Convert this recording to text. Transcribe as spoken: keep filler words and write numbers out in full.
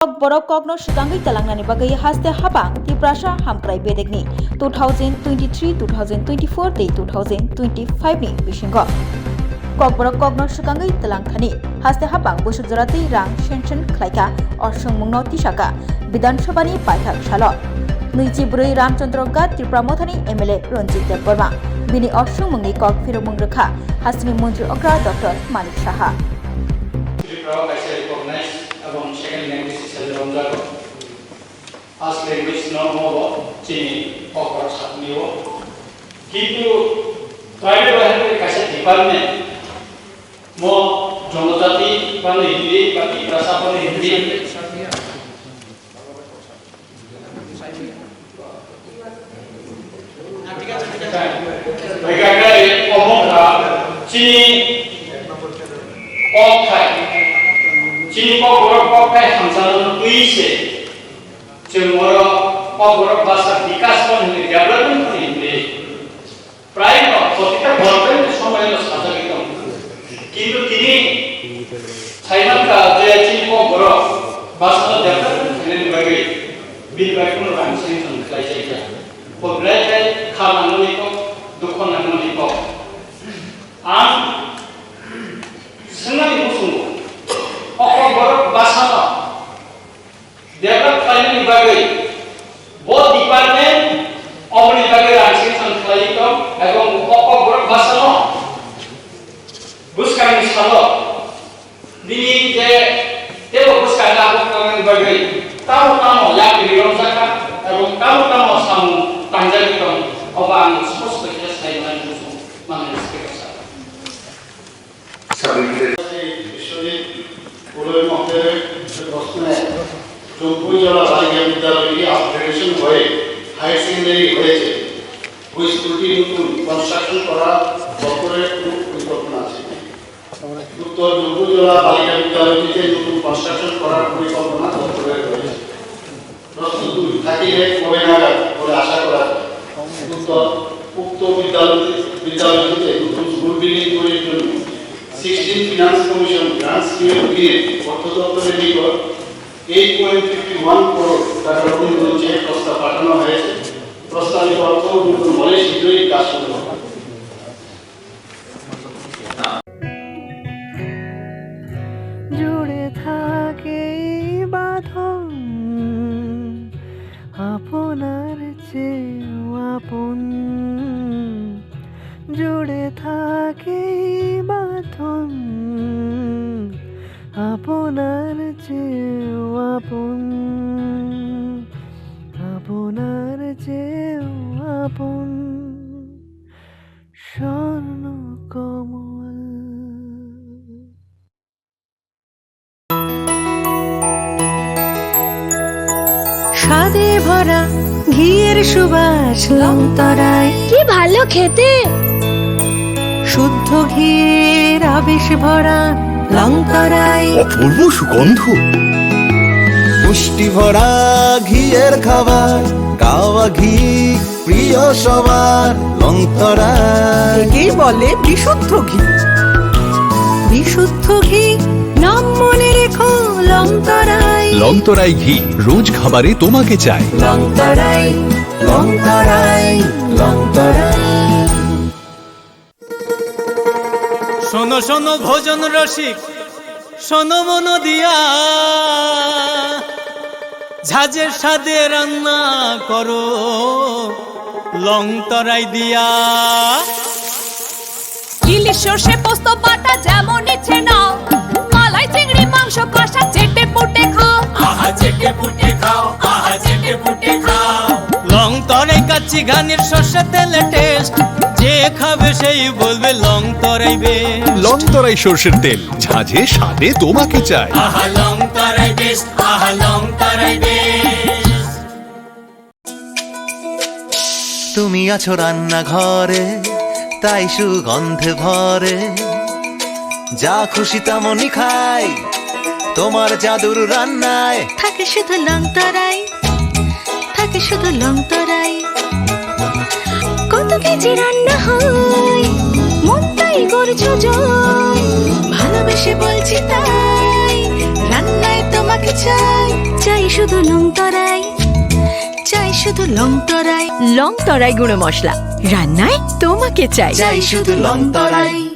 Kokborok kokno swkangwi twlangnani bagwi haste hapang Tiprasa Hamkrai Bedekni two thousand twenty-three two thousand twenty-four tei two thousand twenty-five ni bisingo Kokborok kokno swkangwi twlang thani haste hapang busuk jora twi rang sanction khlaikha, o swngmungno tisakha Bidhan Sabhani paithak salo. Nwichi bwrwi Ramchandra Ghat Tipra Mothani M L A Ranjit Debbarma. Bini o swngmungni kok phirokmung rwkha hasteni montri okra Doctor Manik Saha. Tripura o kaisa recognized ebong second language hisabe romjago. First language no mo bo chini Kokborok sakni o. Kintu private bai hai kaisa department mo jonojati bani Hindi, bani Tiprasa bani Hindi. Bai kha khe omo kha chini kokthai, chini Kokborok kokthai hamjakno twi se chwng oro Kokborok basa bikas hwnwi development hwnwi hwnwi prai no protita government ni somoi no sajagwi tongo. Kintu tini saimankha je chini Kokborok basa no development khainani bagwi bini bai kheno rang sanction khlai chai kha. Bo belai khe kha nangmani kok, dukho nangmani kok. Ang swngnani muchungo, o Kokborok basa no develop khlainani bagwi bo department oboni bagwi rang sanction khlaiwi tong, ebong o Kokborok basa no bwskangni salo nini je teibo bwskango abo tongnani bagwi tamo tamo yakri romjakha ebong tamo tamo samung tangjagwi tong, obo ang sposto khe sai manani muchung manani swkang sakha. Biswajit পুরোহিত মহোদয়ের প্রশ্নে জম্পুইজলা বালিকা বিদ্যালয়টি আপগ্রেডেশন হয়ে higher secondary হয়েছে। ওই স্কুলটি নতুন কনস্ট্রাকশন করার দপ্তরের কোনো পরিকল্পনা আছে কি? উত্তর, জম্পুইজলা বালিকা বিদ্যালয়টিতে নতুন কনস্ট্রাকশন করার পরিকল্পনা দপ্তরের রয়েছে। প্রস্তুত থাকিলে কবে নাগাদ বলে আশা করা যায়? উত্তর, উক্ত বিদ্যালয়টি, বিদ্যালয়টিতে নতুন স্কুল বিল্ডিং তৈরির জন্য সিক্সটিন ফিনান্স কমিশন গ্রান্ট স্কিমের অধীনে অর্থ দপ্তরের নিকট eight point fifty one crore টাকার অনুমোদন চেয়ে প্রস্তাব পাঠানো হয়েছে। প্রস্তাবিত অর্থ অনুমোদন হলে শীঘ্রই কাজ শুরু হবে। জুড়ে থাকে এই বাঁধন আপনার চেয়েও আপন, জুড়ে থাকে এই বাঁধন আপনার চেয়েও আপন, আপনার চেয়েও আপন। স্বর্ণ কমল। স্বাদে ভরা ঘিয়ের সুবাস লংতরাই। কি ভালো খেতে! শুদ্ধ ঘিয়ের আবেশ ভরা লংতরাই। অপূর্ব সুগন্ধ। পুষ্টি ভরা ঘিয়ের খাবার, কাওয়া ঘি প্রিয় সবার লংতরাই। একেই বলে বিশুদ্ধ ঘি। বিশুদ্ধ ঘি, নাম মনে রেখো লংতরাই। লংতরাই ঘি, রোজ খাবারে তোমাকে চাই। লংতরাই, লংতরাই, লংতরাই। শোনো শোনো ভোজন রসিক, শোনো মন দিয়া, ঝাঁঝের স্বাদে রান্না করো লং তরাই দিয়া। ইলিশ সর্ষে পোস্ত বাটা যেমন ইচ্ছে নাও, মালাই চিংড়ি মাংস কষা চেটে পুটে খাও। আহা চেটে পুটে খাও, আহা চেটে পুটে খাও। লং তরাই কাচ্চি ঘানির সর্ষে তেলে টেস্ট, যে খাবে সেই বলবে লং তরাই বেশ। লং তরাই সর্ষের তেল, ঝাঁঝে স্বাদে তোমাকে চাই। আহা লং তরাই বেশ, আহা লং তরাই বেশ। তুমি আছো রান্নাঘরে, তাই সুগন্ধে ভরে। যা খুশি তেমনই খাই, তোমার জাদুর রান্নায়। থাকে শুধু লং তরাই, থাকে শুধু লং তরাই। কত কেজি রান্না হয়, মন তাই করছো জয়। ভালোবেসে বলছি তাই, রান্নায় তোমাকে চাই, চাই শুধু লং তরাই, চাই শুধু লং তরাই। লং তরাই গুঁড়ো মশলা, রান্নায় তোমাকে চাই। চাই শুধু লং তরাই।